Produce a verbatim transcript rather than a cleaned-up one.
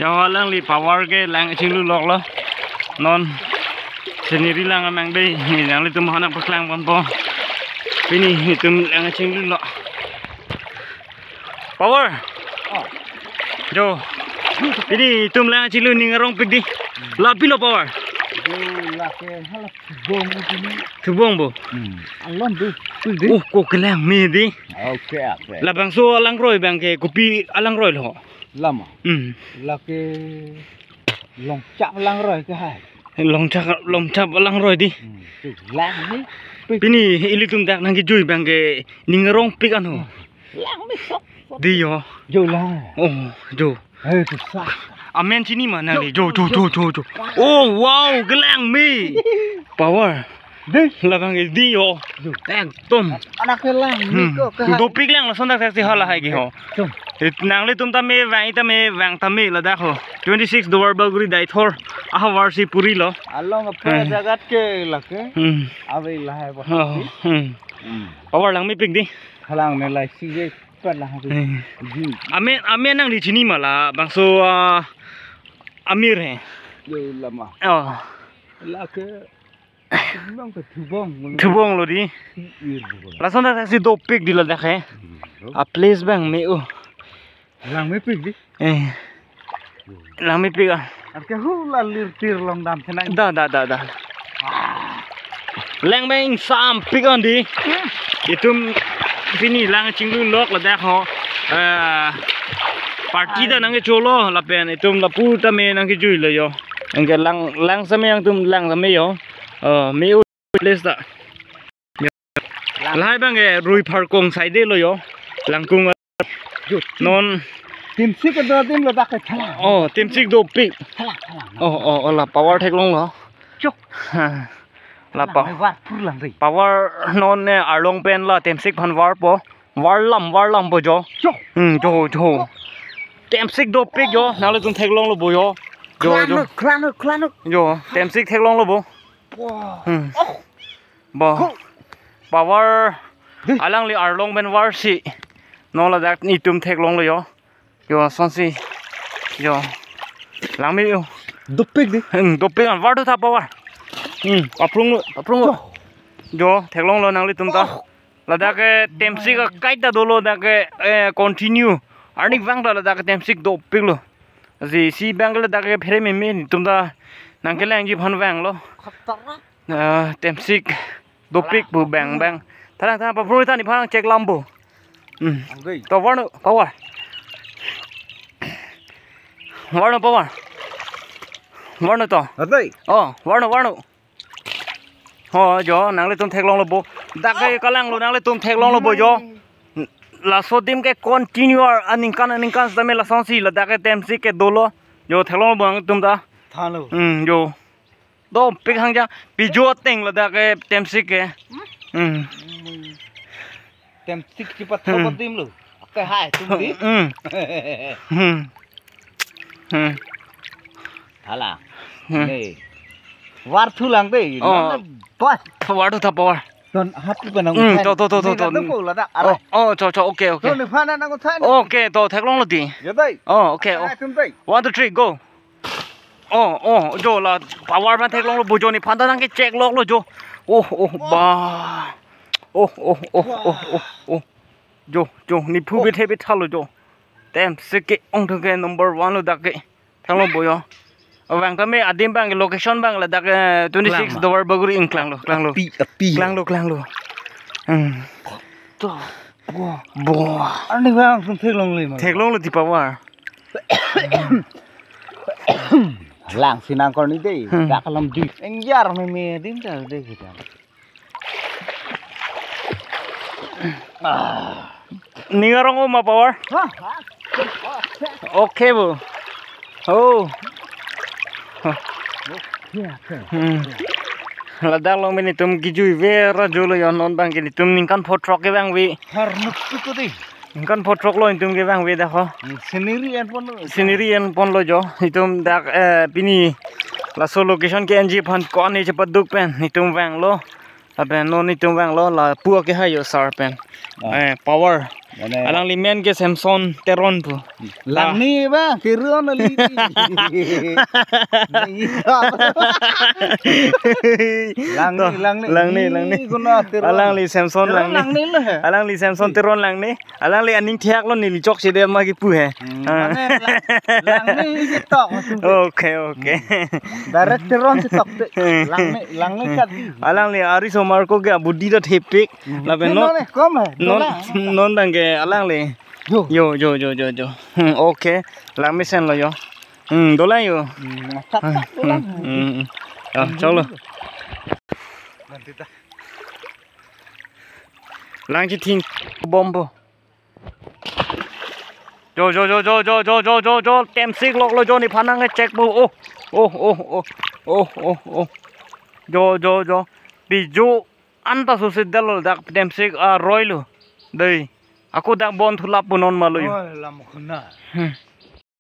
Jo, alangli Power ke lang chinglu loklo. Non scenery lang amang dei, nanglitum aphan nangpaklang ponpo. Pini netum lang chinglu lo. Power. Oh. Jo. Pini netum lang chinglu, ning arongpik dei. La pilo Power? Jo, lake hala thubong pini. Thubong bo? Hmm. Alon dei. Pik dei. Oh, ko kelang me dei. Okay, okay. Labangso alangroi abang ke kopi alangroi lo? Lama. Hmm. Lake Longchap alangroi ke hai. Longchap, Longchap alangroi dei. Hmm. Tu lang ni. Pini ilitum dak nangkejui abang ke ning arongpik anho. Lang ni sok. Dei jo. Jo lang. Oh, jo. Hei, tu sa. Amen chini ma nangli? Jo, jo, jo, jo, jo. Oh, wow, kelang me. Power. Dei. Labang ke dei jo. Jo. Ekdom. Anak kelang ni. Hmm. Ko ke hai. Dopik lang lason dak si hala hai ke ho. Tum. It nanglitum ta me vang, ita me vang ta me ladak ho. Twenty six Duarbagori Deithor ahavar si puri lo. Along apa, hmm, jagat ke lake. Hmm. Ave lahai ba. Oh, hmm. Hmm. Power, lang mepik dei. Halang ne lai si je. Pala ha. Eh. Ji. Amen, amen nangli chini ma labangso, ah, amir he? Jo lama. Oh. Lake nang ke thubong. Thubong lo dei. Thubong. Lason dak si dopik dei ladak he. Hmm. A place abang me-o. Lang mepik dei. Eh. Lang mepik ah. Arke hula lirtir along dam thenang. Da, da, da, da. Lang abang ingsampik an dei. Itum pini lang chinglu lok ladak ho. Eh, party ta nangkecholo lapen itum lapu ta me nangkejui lo jo. Anke lang, lang same, nangtum lang same jo. Eh, me-o place ta. Lahai abang ke Ruiphar kong side lo jo. Langkung Jo, non. Timsik kedo adim lo dak ke thalang. Oh, timsik dopik. Thalang, thalang. Oh, oh, oh, la Power theklong lo. Chok. Ha. La Thalang, pa-, me var pur lang dei. Power non ne arlong pen la timsik aphan varpo. Varlam, varlam po jo. Chok. Hmm, jo, jo. Timsik dopik jo. Nanglitum theklong lo bo jo. Jo, jo. Klanuk, klanuk, klanuk. Jo, timsik theklong lo bo. Wah. Hmm. Oh. Bo. Go. Power. Dei. Alangli arlong pen varsi. Non ladak netum theklong lo jo. Jo, sonsi. Jo. Lang me-o. Dopik dei. Hmm, dopik an, var thu tha Power. Hmm, paprung lo, paprung lo. Jo. Jo, theklong lo nanglitum ta. Oh. Ladak ke timsik akai ta dolo dak ke, eh, continue. Arni vang ta ladak ke timsik dopik lo. Lasi isi abang ke ladak ke phere meme netum ta nangkelangji aphan vang lo. Khatarak. Ah, timsik dopik pu abang abang. Thalang, thalang, paprung ta, nephan check lam bo. Hmm. Ang dei. To varno, Power. Varno, Power. Varno to. Adei. Oh, varno, varno. Ho, jo, nanglitum theklong lo bo. Dak ke kalang lo, nanglitum theklong lo bo jo. Laso adim ke continue ar aningkan aningkan setame lasonsi ladak ke timsik ke dolo. Jo, theklong lo bo nangtum ta. Thanlo. Hmm, jo. Dopik hang ja, pijo ateng ladak ke timsik ke. Hmm? Hmm. Hmm. Timsik chipat Hmm. Thok adim lo. Ke hai tum dei. Hmm. Hmm. Hmm. Thalang. Hmm. Ne. Var thu lang dei. Oh. Nang bas. Var thu tha Power. Ton hap pen nang Hmm, uthai. To, to, to, to, Ni to. Nang ko ladak. Arai. Oh, oh, cho, cho, okay, okay. To nephan nang uthai. Okay, to theklong lo dei. Jo dei. Oh, okay, oh. Arai tum dei. One, two, three, go. Oh, oh, jo la Power aphan theklong lo bo jo, nephan ta nangkecheck lok lo jo. Oh, oh, ba. Oh, oh, oh, oh, oh, oh. Jo, jo, nephu Oh. Bithe bitha lo jo. Timsik ke-ong thu ke number one lo dak ke. Theklong bo jo. Abang kami adim abang location abang ladak, eh, twenty six Klang ma? Duarbagori, hmm, klang lo, klang lo. Api, api. Klang lo, klang lo. Hmm. To. Bo. Arni abang sum theklong lo ma. Theklong lo dei Power. Lang si nangkorni dei. Hmm. Dak alam dei. Engjar meme adim ta dei kita. Ah. Ning arong-o ma Power? Ha, ha. Okay bo. Oh. Ha. Okay, okay. Hmm. Ladak along pen netum kejui vera jo lo jo, non abang ke netum ningkan pho throk kevangve. Harnuk tu dei. Ningkan pho throk lo netum kevangve dak ho. Hmm, scenery en pon lo. Scenery en pon lo jo. Netum dak, eh, pini laso location ke-enji aphan ko-an ne chepaduk pen netum vang lo. Lapen non netum vang lo lapu ake hai jo sar pen. Ah. Eh, Power. Mane alangli men ke Samson Teron pu. Langni ba, Teron ali. Langni, langni. Langni, langni. Alangli Samson Langni. Langni lo he. Alangli Samson Teron Langni. Alangli aning thiak lo neli chokche det ma kipu he. Hmm, ah. Mane lang-, langni si tok. Okay, okay. Direct Teron si tok te. Langni, langni kat di. Alangli ari somar ko ke abudi ta thepik. Hmm. Lapen non, non, eh, kom he. Non, dolang. Non tangke alangli. Yo. Yo, yo, yo, yo, yo. Hmm, okay. Langmesen lo yo. Hmm, dolang yo. Hmm, kat, kat, dolang. Hmm, hmm, hmm. Yo, choklo. Lang chething bompo. Jo, jo, jo, jo, jo, jo, jo, jo, jo, temsik loklo jo, nephan nangchekpo. Oh, oh, oh, oh, oh, oh, oh. Jo, jo, jo. Piju anta susi dalo dak temsik aroi lo. Dei. Ako dak bon thulap punon ma lo yo. Oh, lam khuna. Hmm.